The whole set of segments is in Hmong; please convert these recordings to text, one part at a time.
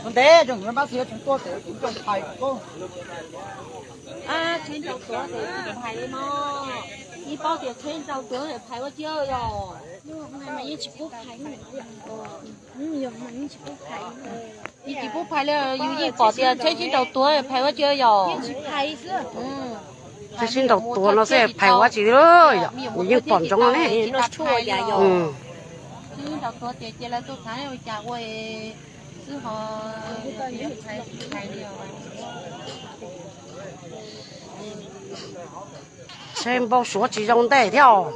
Ntev zoo pab txiv tseem tuaj tes kuv coj phais koj. Tsheb nrau tuav tes tsis phais li no. Yeej paub tias tsheb nrau tuav phais ua ciav yog. Yeej tsis pub phais li, yus yeej pom tias tsheb sib nrau tuav phais ua ciav yog. Tsheb sib nrau tuav no xwb phais ua tsis li, yus yeej pom ntsoov ne. Sib nrau tuav tias cia lawv tuaj txhav ua cas ua xwb ho. Tsheb npau suav tsis zoo ntej thiab os.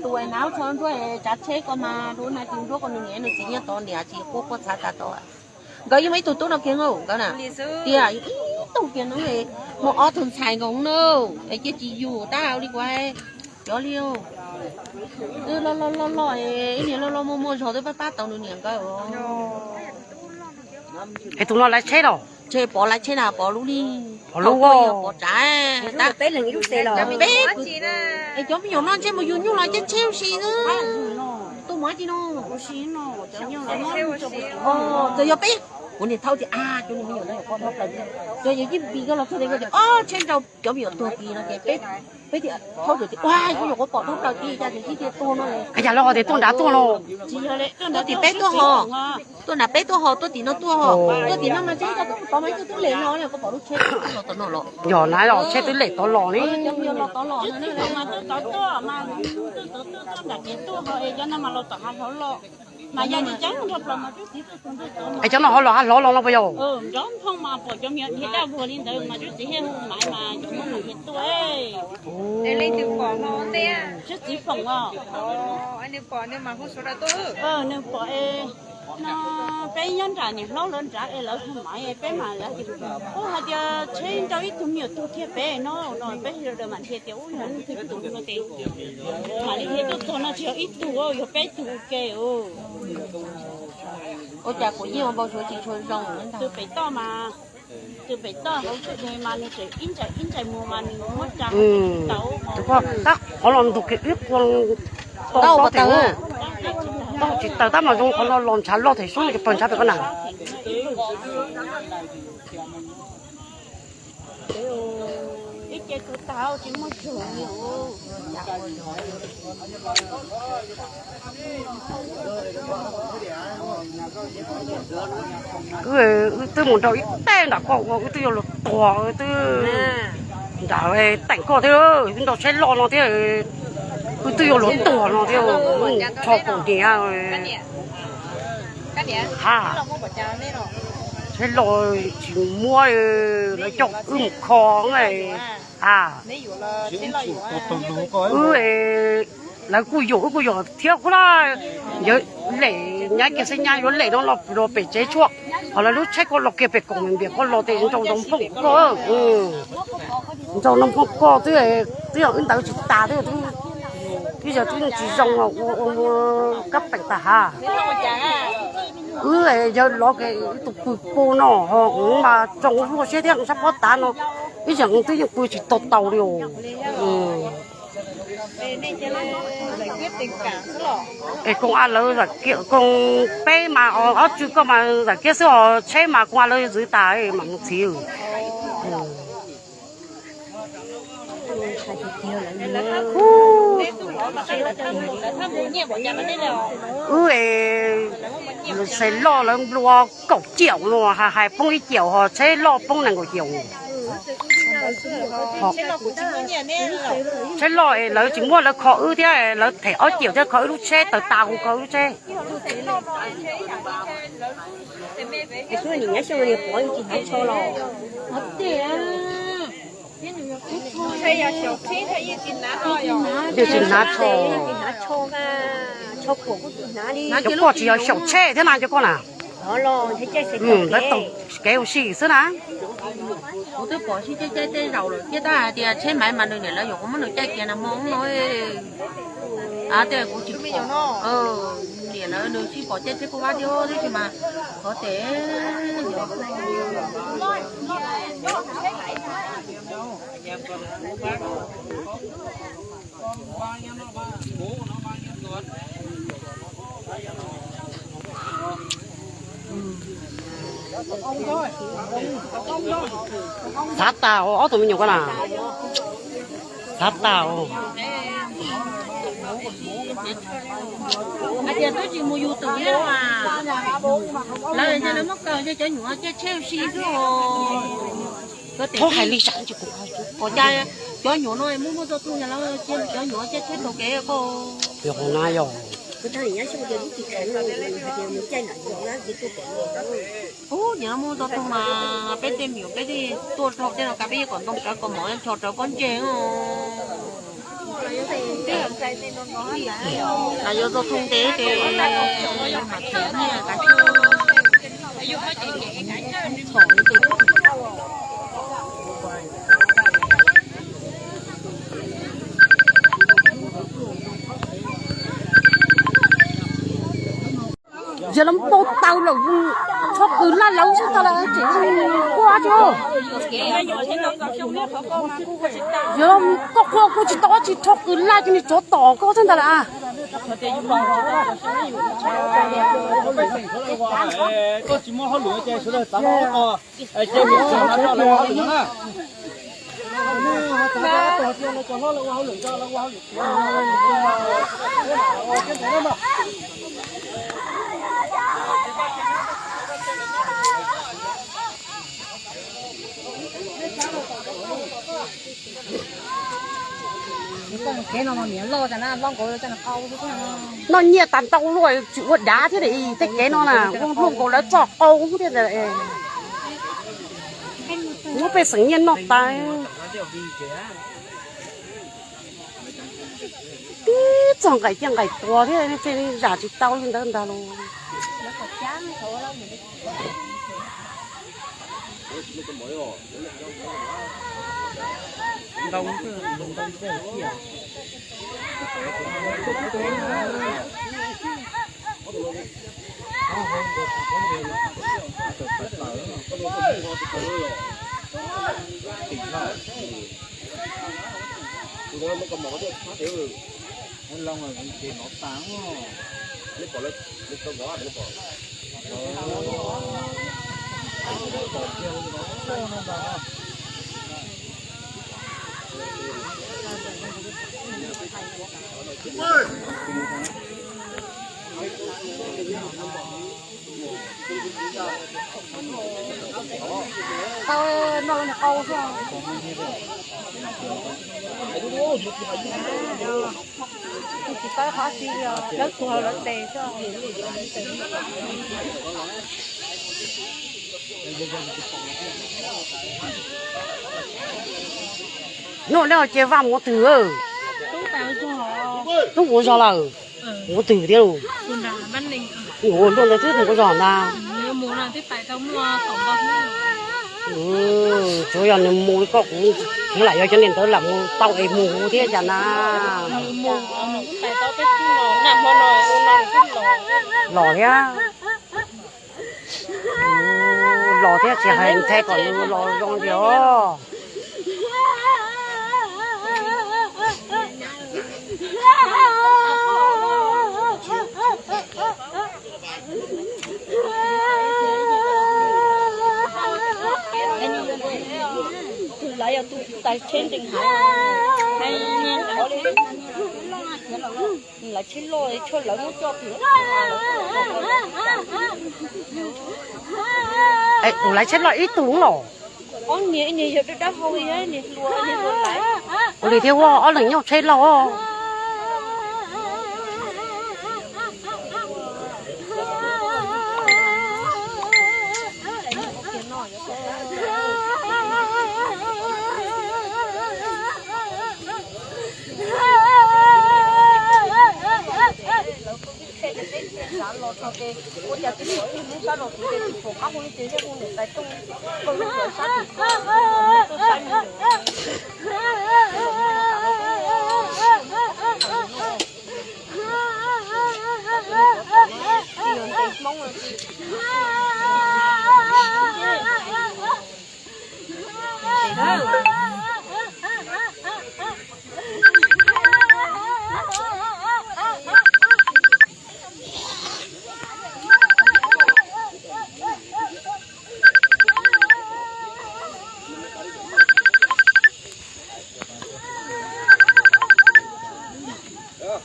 Tus nav tso ntsuab tsav tsheb ko mas lub na tus ntsuab ko nws niam nws txiv nyob tod niam tsis quaj quaj txhav tas tod. Nkawd yeej muaj ib tug tub no kiag nkawd na. Tias ib tug kiag no muaj ob tug ntxhais nkaus na, es cia tsis yug tab li kuv cov li. Twb loj loj loj loj, ib niag loj loj muaj muaj zog twb pab pab tau nws niam nkawd. Es tus no laiv tsheb los? Tsheb Pov laiv tsheb na, Pov lub li. Pov lub, Pov tsav. Peb, es cov me nyuam no ntshe mus yug nyuj los caij tsheb ua si xwb. Tuaj mus dab tsi no? Txawm yog peb, kuv niam thaub tias a, cov niag me nyuam no yog poj thab plaws, cov yawg yeej npis koj los txog tias koj tias o tsheb nrau cov me nyuam tuag ti no ces peb, peb tias thaub tias ua yog kuv pom thab plaws ti cas ces ib tias tuag no. Yog los tias tuaj nrad tuaj los? Tsis yog li, tuaj tim peb tuaj ho, tuaj nram peb tuaj ho, tuaj tim no tuaj ho, tuaj tim no mas tsheb tod mas ib tug twb lem los, koj pom lub tsheb tod no los? Yog na, los tsheb twb lem tod los ne. Cov me nyuam los tod los. Cov no ho los hav hlob los no puas yog? Nrov nphooj mas pom cov me nyuam dhia daj vuag li ntawd mas tub txiv thiaj hu maiv mas cov muab mas dhia tuaj. Leej twg pom no? Tub txiv Foom os. Nws pom no peb nyob nram niam hlob lawv nrad es lawv hu maiv peb mas lawv tias, ub hais tias tsheb nrau ib tug me nyuam tuag kiag pem no no peb sawv daws mam dhia tias ub yog leej twg tus no ces mam li dhia tuaj txog no tsis yog ib tug, yog peb tug ua ke. Ua cas kuv yeej ua npau suav tsis tshua zoo. Tus pem toj mas, tus pem toj hauv tsev mas nws tseem ib ntsais ib ntsais muag mas nws muab tsa tau. Tab qhov los ntug kiag ib qho tau tau tsis taws tab mas zoo qhov no los ntshav loj them sub pawg ntshav pem koj na. Ib ce tus tau tsis muaj zog li. Wb twb mus nrau ib teg nram koj ua wb twb yuav luag tuag, wb twb nram teem koj thiab, wb nrau tsheb loj no thiab, wb twb yuav luag tuag no thiab, rho kaum niam ha. Tsheb loj tsis muab, lawv coj wb mus kho ha. Wb, lawv kuj yuam wb kuj yuam thiab kuj na. Yawg lem nyab kiag xwb nyab yuav lem no los pem tsev tshuaj, ho lawv lub tsheb koj los kiag pem koom npias koj los tes nrau nrau nphooj koj, nrau nrau nphooj koj twb, twb yog wb ntawd tsis tas twb, twb yog twb tsis zoo ua ua kab peem tas hav. Wb yawg lov tus pw pus no ho mas zoo ua siab thiab sab pob tav no, ib yam twb yeej pw tsis tau tau li os. Es koom a lawv, koom peb mas ob tswv koj mas zam kiab xwb os, tsheb mas koom a lawv ntxwv tas mam mus txhiv. Wb es, xais loj lawv nplua kaum ciaum no, hais poob ib ciaum ho tsheb loj poob nees nkaum ciaum. Tsheb loj es lawv tsis muab lawv kho wb thiab, lawv them ob ciaum thiab kho wb lub tsheb, taws tas hu kho wb lub tsheb. Yeej tsis hnav tsho. Cov koj tsis yog xyaum tsheb thiab na cov koj na. Lawv taug kev ua si xwb na. Kuv twb pom sib caij caij tej zaum lawm thiab tab hais tias tsheb maiv mas nws niam lawv yuav muab nws caij kiag nag hmo no. Tias kuv tsis pom, niam lawv nws sib pom caij tsheb puj vab thiab tab sis mas qhov tes. Xav tas os, ob tug me nyuam ko na. Xav tas os. Hais tias twb tsis mus yug twm thiab mas, lawv cia li muab kaw cia cov nyuam caij tsheb ua si xwb os. Txhob hais li sab, qhov cas cov nyuam no muaj muaj txoj tus yog lawv cia cov nyuam caij tsheb taug kev koj. Yog qhov na yog. Ub, nyiam muaj txoj tus mas peb tej me nyuam peb thiaj tuaj dhau tej no kav peb yeej kom ntoo rawv kaus mom ncho rawv pob ntseg. Las yog txog thoob ntev ces mam txwm nyiaj kav tsij. Yog lawv npau taws lawm, rho qws laj lawv xwb tas lawm, tseem quaj tso. Yog koj quaj kuj tsis tau dab tsi, rho qws laj ces nws tsov tom koj xwb ntag lawm. Koj tsis muaj hauj lwm ces sawv daws txav los ua ko. Noj nyiaj tas ntau luaj tsis ua dav thiab, tej kev no na ua luaj nkaus lawv txoj qau thiab. Muab pej xeem nyiaj noj tas. Tib txoj nqaij ciaj nqaij tuag thiab, tej zam tsis tau li ntawd ntag lauj. Tau noj qau xwb. Tsis tau qhov tsis dawb tuag lawv tes xwb. Noj neb cia vaj mus twg? Tub ua zog lawm. Ua twg thiab? Ua luaj ntawd twb ua zog ntag. Tsuav yog nws mus koj kuv lam yog cov niag ntawd lam mus tau es mus thiab cas na. Los thiab. Los thiab tsis hais nthe kom nws los zoo li os. Tus lawv yog tus tais tsheb ntees heev. Lawv tsheb loj, tshuav lawv muab coj tim. Tus lawv tsheb loj ib tug los. Ob niag, ib niag yog dab dab hau, ib niag hluas, ib niag hluas lawm. Ua li thiab, ob leeg nyob tsheb loj. Lawv kuj tib qhe ces peb ntsia los txog ces ua cas twb pom ib hnub sab los kuv ces tsis pom qab hu li ces thiaj hu niam tais Tooj, Tooj lub sab tim tuaj saib me ntawd. Tsis yog ntes Hmoob no tsis.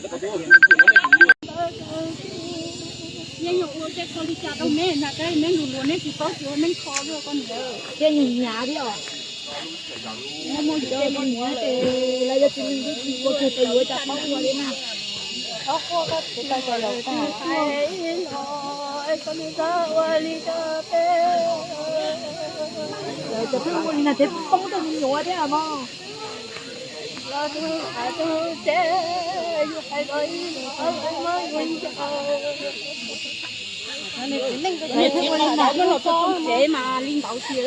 Yeej yog ua tej kho li cas rau me na, tej me lus luag nej tsis paub tsis ua neej kho li koj niam. Thiab yus hnyav thiab os. Muaj muaj yus tej me nyuam ces lawv yog tsis me nyuam tsis ua kiag ces yuav cas paub ua li na. Cov pheej ua li na thiaj poob rau me nyuam thiab mog. Niam txiv neej ko txiv ua li ntawd, muab los txog tsev mas li ntawd tiag,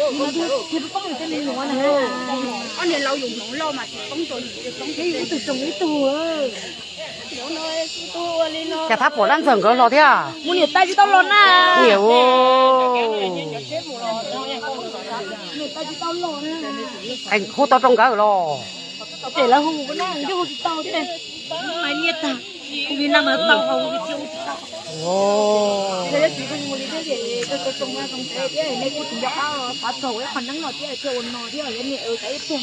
thiaj poob rau tej me nyuam na. Ob niag laus yus hmoov loj mas tsis poob rau yus, poob rau ib tug tsoom ib tug. Cas thab puam lab ntxawm nkawd hlo thiab. Mus niam tais tsis tau los na. Niam ua, hu tau rau nkawd los. Ces lawv hu na, hu tsis tau thiab. Hu li no mas tau, hu li thiab hu tsis tau. Yog txiv mus li thiab ces tau tau tau tau thiab, nej kuj tsis nco qab xav txog ua ib qho neeb no thiab thiaj ua no thiab, yog niam ua tau ib tug.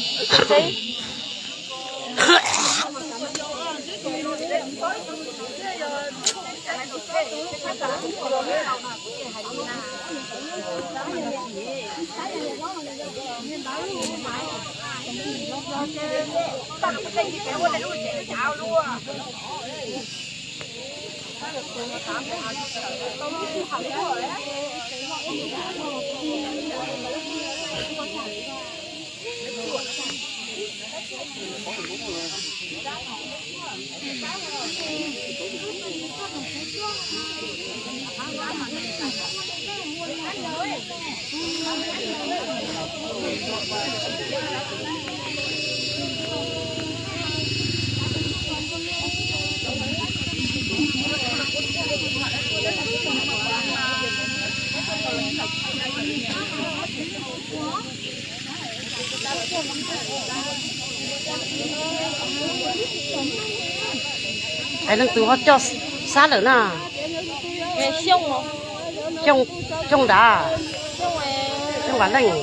Es leej twg ho coj sab lawm na? Xyooj nrad, Xyooj Vam Leej.